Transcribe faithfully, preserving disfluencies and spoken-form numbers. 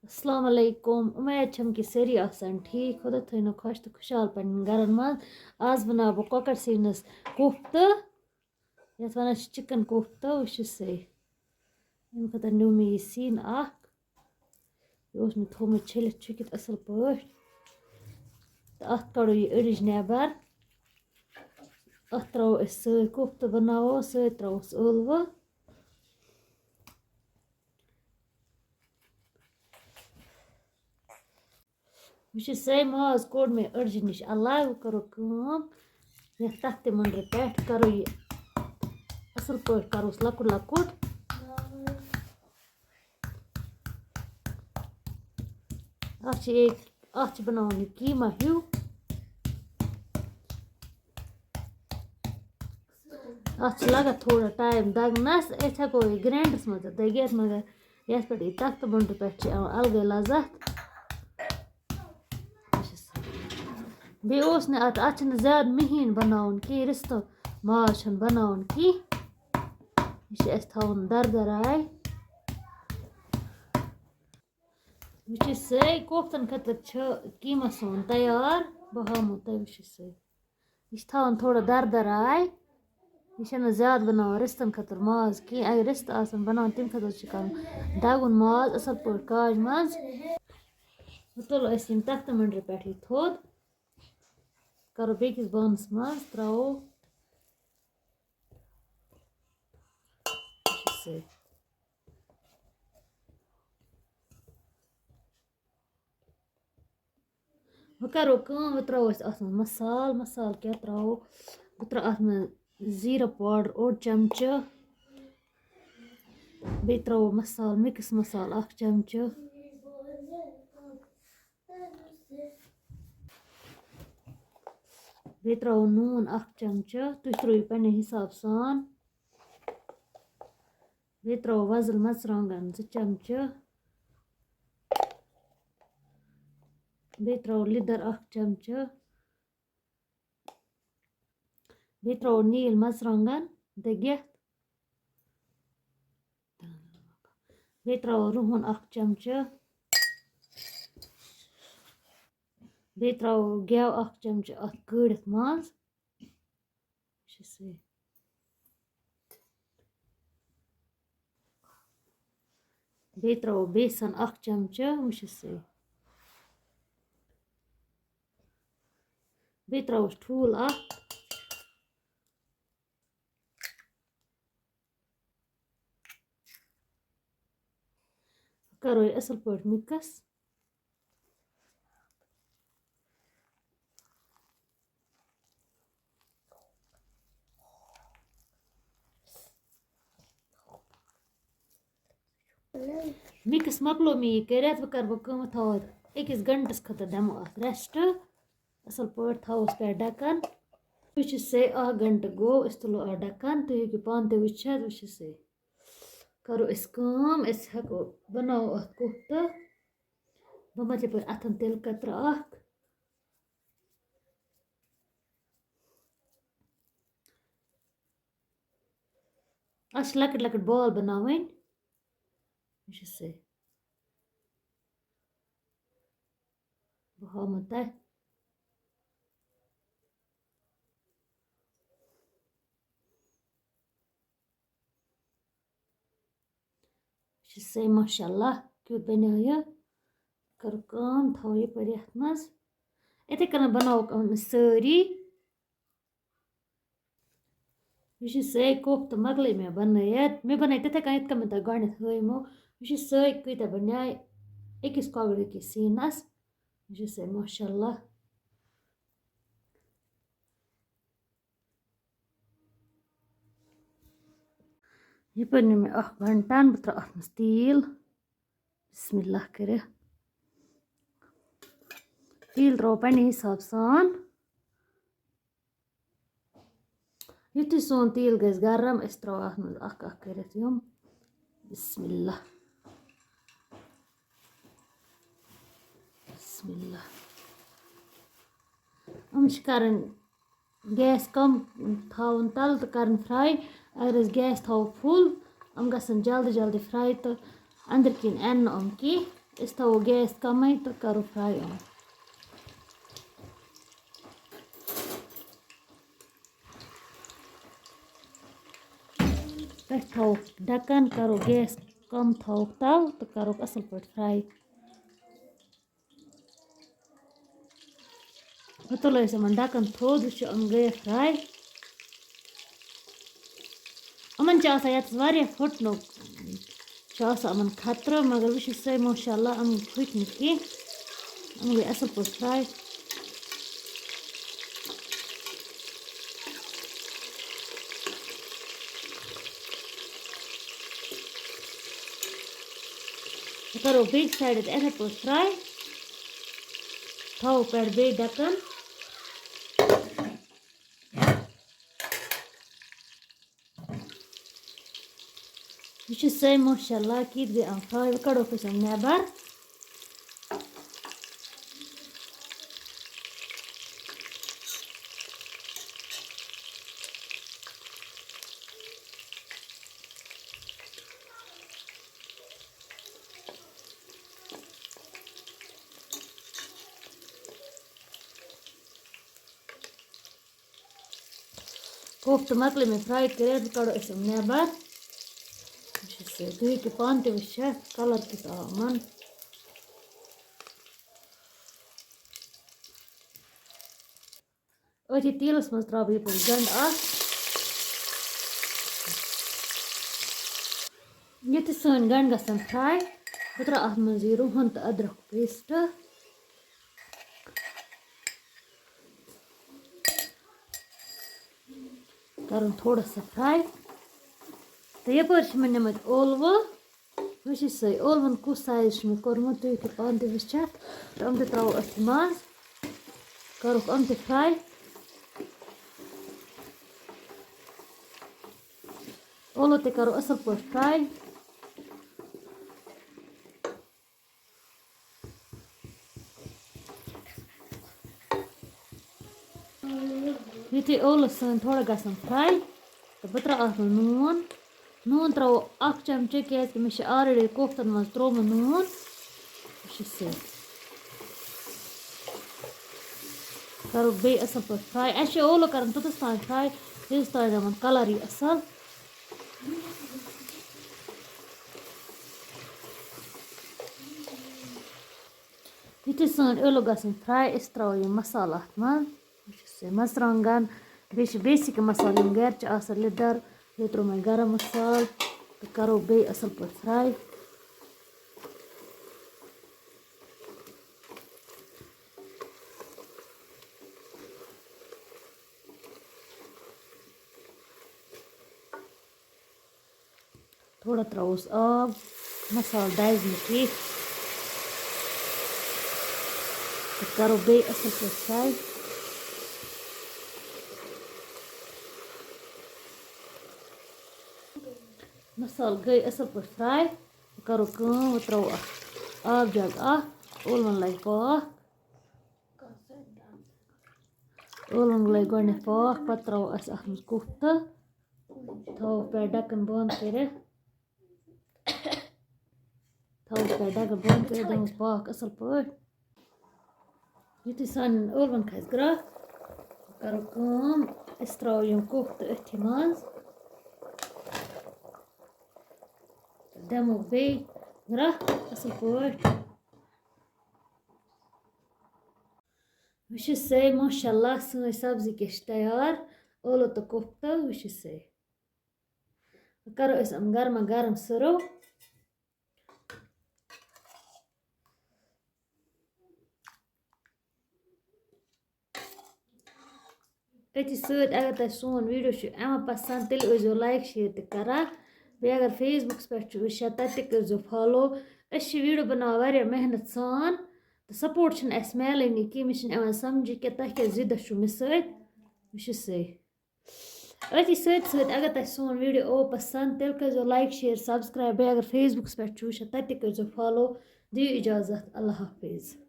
السلام علیکم، اُمید چھم کہِ سٲری آسن ٹھیٖک۔ خۄدا تھٲینو خۄش تہٕ خۄشحال پننٮ۪ن گرن منٛز۔ آز بناوٕ بہٕ کۄکر سیٖنَس کوفتہٕ، یَتھ وَنان چھِ چِکن کوفتہٕ۔ وٕچھِو سا، اَمہِ خٲطرٕ نیوٗ مےٚ یہِ سیٖن اکھ۔ یہِ اوس مےٚ تھوٚومُت چھٔلِتھ چھُکِتھ اَصٕل پٲٹھۍ۔ تہٕ اَتھ کَڑو یہِ أڑِج نٮ۪بر۔ اَتھ ترٛاوو أسۍ سۭتۍ کوفتہٕ، بَناوو سۭتۍ ترٛاووس ٲلوٕ۔ وٕچھِو سا، ماز کوٚڑ مےٚ أڑجہِ نِش الگ۔ وۄنۍ کَرو کٲم، یَتھ تَختہِ مٔنٛڈرِ پٮ۪ٹھ کَرو یہِ اَصٕل پٲٹھۍ، کَروس لۄکُٹ لۄکُٹ۔ اَتھ چھِ یہِ، اَتھ چھِ بَناوُن یہِ قیٖمہ ہیوٗ۔ اَتھ چھِ لَگان تھوڑا ٹایم دَگنَس۔ أسۍ ہٮ۪کو یہِ گرٛینڈَرَس منٛز تہِ دٔگِتھ، مگر یَتھ پٮ۪ٹھ یہِ تَختہٕ بَنٛڈٕ پٮ۪ٹھ چھِ یِوان اَلگٕے لَذَت۔ بیٚیہِ اوس نہٕ اَتھ، اَتھ چھِنہٕ زیادٕ مِہیٖن بَناوُن کینٛہہ، رِستہٕ ماز چھُنہٕ بَناوُن کینٛہہ۔ یہِ چھِ اَسہِ تھاوُن دَردَر آے۔ وٕچھِو سا، کوفتَن خٲطرٕ چھُ قیٖمہ سون تیار۔ بہٕ ہاومو تۄہہِ، وٕچھِو سا۔ یہِ چھِ تھاوان تھوڑا دَردَر آے۔ یہِ چھَنہٕ زیادٕ بَناوان رِستَن خٲطرٕ ماز کینٛہہ۔ اَگر رِستہٕ آسَن بَناوان، تَمہِ خٲطرٕ چھِ کَرُن دَگُن ماز اَصٕل پٲٹھۍ کاجہِ منٛز۔ وۄنۍ تُلو أسۍ یِم تَختہٕ مٔنٛڈرِ پٮ۪ٹھ یہِ تھوٚد، کَرو بیٚکِس بانَس منٛز، ترٛاوو یہِ چھِ سۭتۍ۔ وۄنۍ کَرو کٲم، وۄنۍ ترٛاوو أسۍ اَتھ منٛز مصالہٕ۔ مصالہٕ کیٛاہ ترٛاوو؟ بہٕ ترٛاوٕ اَتھ منٛز زیٖرٕ پاوڈَر اوٚڑ چمچہٕ، بیٚیہِ ترٛاوو مصالہٕ، مِکٕس مصالہٕ اَکھ چمچہٕ، بیٚیہِ ترٛاوو نوٗن اَکھ چمچہٕ، تُہۍ ترٛٲیِو پنٛنہِ حِساب سان۔ بیٚیہِ ترٛاوو وۄزٕلۍ مَرژٕوانٛگَن زٕ چمچہٕ۔ بیٚیہِ ترٛاوو لیٚدٕر اَکھ چمچہٕ۔ بیٚیہِ ترٛاوو نیٖلۍ مَرژٕوانٛگَن دٔگِتھ۔ بیٚیہِ ترٛاوو رُہُن اَکھ چمچہٕ۔ بیٚیہِ ترٛاوو گٮ۪و اَکھ چمچہٕ اَتھ کٲڑِتھ منٛز۔ چھِ سُے۔ بیٚیہِ ترٛاوو بیسَن اَکھ چمچہٕ، وٕچھِو سُے۔ بیٚیہِ ترٛاووس ٹھوٗل اَکھ۔ کَرو یہِ اَصٕل پٲٹھۍ مِکٕس۔ مِکٕس مۄکلو مےٚ یہِ کٔرِتھ، وۄنۍ کَرٕ بہٕ کٲم، تھاوو اَتھ أکِس گھنٹَس خٲطرٕ، دِمو اَتھ ریسٹ۔ اَصٕل پٲٹھۍ تھاووس پٮ۪ٹھ ڈَکَن۔ وٕچھِو سا، اَکھ گھنٹہٕ گوٚو، أسۍ تُلو اَتھ ڈَکَن، تُہۍ ہیٚکِو پانہٕ تہِ وٕچھِتھ۔ وٕچھِو سا، کَرو أسۍ کٲم، أسۍ ہٮ۪کو، بَناوو اَتھ کوفتہٕ۔ بہٕ ما یِتھَے پٲٹھۍ اَتھَن تِلہٕ قطرٕ اَکھ۔ اَتھ چھِ لۄکٕٹۍ لۄکٕٹۍ بال بَناوٕنۍ۔ یہِ چھِ سُے۔ بہٕ ہاومو تۄہہِ۔ یہِ چھِ سُے، ماشاء اللہ، کیُتھ بَنیو یہِ۔ کَرو کٲم، تھاوو یَپٲرۍ یَتھ منٛز۔ یِتھَے کٔنۍ بَناووکھ یِم أسۍ سٲری۔ یہِ چھِ سُے کوفتہٕ مۄکلے مےٚ بَنٲیِتھ۔ مےٚ بَنٲے تِتھَے کٔنۍ، یِتھ کٔنۍ مےٚ تۄہہِ گۄڈٕنٮ۪تھ ہٲیمو۔ یہِ چھِ سُے کۭتیٛاہ بَنیٛاے أکِس کۄکرٕ کِس سیٖنَس۔ یہِ چھِ سُے، ماشاء اللہ۔ یہِ پَنہِ مےٚ اَکھ گھنٹَن، بہٕ ترٛاوٕ اَتھ منٛز تیٖل۔ بسم اللہ کٔرِتھ۔ تیٖل ترٛاوو پنٛنہِ حساب سان۔ یُتھُے سون تیٖل گژھِ گرم، أسۍ ترٛاوو اَتھ منٛز اَکھ اَکھ کٔرِتھ یِم۔ بسم اللہ۔ بسم اللہ۔ یِم چھِ کَرٕنۍ گیس کَم تھاوُن تَلہٕ تہٕ کَرٕنۍ fry۔ اگر أسۍ گیس تھاوو full، یِم گژھن جلدی جلدی fry تہٕ أنٛدرۍ کِنۍ اَنہِ نہٕ یِم کینٛہہ۔ أسۍ تھاوو گیس کمٕے تہٕ کرو fry یِم۔ پٮ۪ٹھ تھاووکھ ڈَکَن، کَرو گیس کَم، تھاووکھ تَل تہٕ کَرُکھ اَصٕل پٲٹھۍ fry۔ وۄنۍ تُلو أسۍ یِمَن ڈَکَن تھوٚد، وٕچھو یِم گٔیَکھ fry۔ یِمَن چھِ آسان یَتَس واریاہ پھٕٹنُک چھُ آسان یِمَن خطرٕ، مگر وٕچھِو سٲے ماشاء اللہ یِم پھٕٹۍ نہٕ کینٛہہ، یِم گٔے اَصٕل پٲٹھۍ fry۔ وۄنۍ کَرو بیٚیہِ side تہِ یِتھَے پٲٹھۍ fry، تھاوو پٮ۪ٹھ بیٚیہِ ڈَکَن۔ یہِ چھِ سٲے ماشاء اللہ کِتھ گٔے یِم fry، وۄنۍ کَڑوکھ أسۍ یِم نٮ۪بَر۔ کوفتہٕ مۄکلے مےٚ fry کٔرِتھ، وۄنۍ کَڑو أسۍ یِم نٮ۪بَر۔ وٕچھِو سا، تُہۍ ہیٚکِو پانہٕ تہِ وٕچھِتھ colour کیُتھ آو یِمَن۔ أتھی تیٖلَس منٛز ترٛاوٕ بہٕ یَپٲرۍ گَنٛڈٕ اَکھ۔ یُتھُے سٲنۍ گَنٛڈٕ گژھن fry، بہٕ ترٛاوٕ اَتھ منٛز یہِ رُہَن تہٕ أدرَک paste۔ کَرُن تھوڑا سا fry۔ تہٕ یَپٲرۍ چھِ مےٚ نِمٕتۍ ٲلوٕ۔ وٕچھِو سا، ٲلوَن کُس size چھُ مےٚ کوٚرمُت، تُہۍ ہیٚکِو پانہٕ تہِ وٕچھِتھ۔ تہٕ یِم تہِ ترٛاوو أتھۍ منٛز، کَرُکھ یِم تہِ fry۔ ٲلوٕ تہِ کَرو اَصٕل پٲٹھۍ fry۔ یُتھُے ٲلوٕ سٲنۍ تھوڑا گژھن fry، تہٕ بہٕ ترٛاوٕ اَتھ منٛز نوٗن۔ نوٗن ترٛاوو اَکھ چمچہٕ، کیٛازِکہِ مےٚ چھِ already کوفتَن منٛز ترٛوومُت نوٗن۔ یہِ چھُ سۭتۍ۔ کَرو بیٚیہِ اَصٕل پٲٹھۍ fry۔ اَسہِ چھِ ٲلوٕ کَرُن توٚتَس تام fry، یوٚتَس تام یِمَن colour یی اَصٕل۔ یُتھُے سٲنۍ ٲلوٕ گژھن fry، أسۍ ترٛاوو یِم مصالہٕ اَتھ منٛز۔ وٕچھِو سا، مرژٕوانٛگن، بیٚیہِ چھِ basic مصالہٕ یِم گَرِ چھِ آسان، لیٚدٕر، بیٚیہِ ترٛوو مےٚ گرم مصالہٕ تہٕ کَرو بیٚیہِ اَصٕل پٲٹھۍ fry۔ تھوڑا ترٛاووس آب، مصالہٕ دَزِ نہٕ کینٛہہ۔ تہٕ کَرو بیٚیہِ اَصٕل پٲٹھۍ fry۔ مصالہٕ گٔے اَصٕل پٲٹھۍ fry۔ وۄنۍ کَرو کٲم، وۄنۍ ترٛاوو اَتھ آب جگ اَکھ، ٲلوَن لَگہِ پاکھ۔ ٲلوَن لَگہِ گۄڈٕنٮ۪تھ پاکھ، پَتہٕ ترٛاوو أسۍ اَتھ منٛز کوفتہٕ۔ تھاوو پٮ۪ٹھ ڈَکَن بنٛد کٔرِتھ۔ تھاوو پٮ۪ٹھ ڈَکَن بنٛد کٔرِتھ، دِموس پاکھ اَصٕل پٲٹھۍ۔ یُتھُے سانٮ۪ن ٲلوَن کھَسہِ گرٛٮ۪کھ، کَرو کٲم، أسۍ ترٛاوو یِم کوفتہٕ أتھی منٛز۔ دِمو بیٚیہِ گرٛٮ۪کھ اَصٕل پٲٹھۍ۔ وٕچھِو سا، ماشاء اللہ، سٲنۍ سبزی کیٛاہ چھِ تیار، ٲلوٕ تہٕ کوفتہٕ۔ وٕچھِو سا، وۄنۍ کَرو أسۍ یِم گرما گرم serve۔ أتھی سۭتۍ اگر تۄہہِ سون video چھُ یِوان پسنٛد، تیٚلہِ ٲسۍزیو like share تہِ کران۔ بیٚیہِ اگر Facebookس پٮ۪ٹھ چھُ وٕچھان، تَتہِ تہِ کٔرۍزیو follow۔ أسۍ چھِ video بناوان واریاہ محنت سان، تہٕ support چھُنہٕ اَسہِ میلٲنی کینٛہہ۔ مےٚ چھُنہٕ یِوان سمجھی کہِ تۄہہِ کیٛاہ ضِدت چھُو مےٚ سۭتۍ۔ وٕچھِو سا۔ أتھی سۭتۍ سۭتۍ اگر تۄہہِ سون video آو پسنٛد، تیٚلہِ کٔرۍزیو like share subscribe۔ بیٚیہِ اگر Facebookس پٮ۪ٹھ چھُ وٕچھان، تَتہِ تہِ کٔرۍزیو follow۔ دِیِو اِجازت، اللہ حافظ۔